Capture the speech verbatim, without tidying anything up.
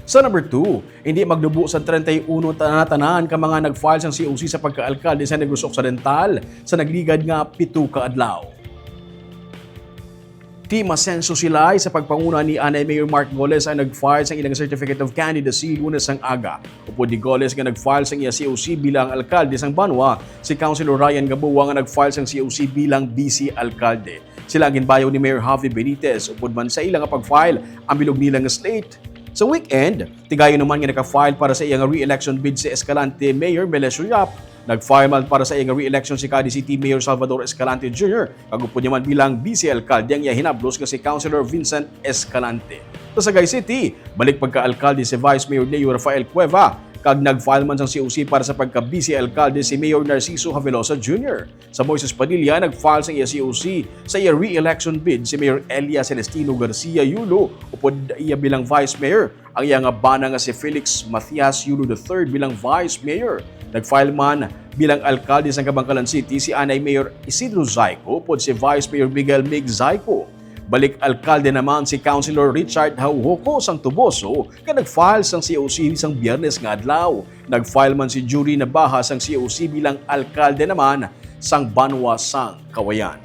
Sa number two, hindi magdubo sa treinta y uno tanan-tanan ka mga nag-file sang C O C sa pagkaalkalde sa Negros Occidental sa nagligad nga pito ka adlaw. Team Asenso Silay sa pagpanguna ni Anay Mayor Mark Goles ang nag-file sang ilang Certificate of Candidacy Lunes sang aga. Upod ni Goles nga nag-file sang iya C O C bilang alkalde sang banwa, si Councilor Ryan Gamboa nga nag-file sang C O C bilang vice alkalde. Sila ang ginbayaw ni Mayor Javi Benitez. Upod man sa ila nga pag-file ang bilog nila nga slate. Sa weekend, tigayon naman nga naka-file para sa iya nga re-election bid si Escalante Mayor Melesio Yap. Nag-file man para sa iya nga re-election si Cadiz City Mayor Salvador Escalante Junior, kag upod niya man bilang vice alkalde ang iya hinablos nga si Councilor Vincent Escalante. Sa Sagay City, balik pagka-alkalde si Vice Mayor Leo Rafael Cueva, kag nag-file man sang C O C para sa pagka-vice-alkalde si Mayor Narciso Havelosa Junior. Sa Moises Padilla, nag-file sang iya C O C sa iya re-election bid si Mayor Elia Celestino Garcia Yulo, upod iya bilang Vice Mayor. Ang iya nga bana nga si Felix Matias Yulo the third bilang Vice Mayor. Nag-file man bilang alkalde sang Kabankalan City si Anay Mayor Isidro Zayco upod si Vice Mayor Miguel Mig Zayco. Balik alkalde naman si Councilor Richard Hauhoko sang Toboso nga nag-file sang C O C sang Biyernes nga adlaw. Nag-file man si Judy Nabaha sang C O C bilang alkalde naman sang Banwa sang Kawayan.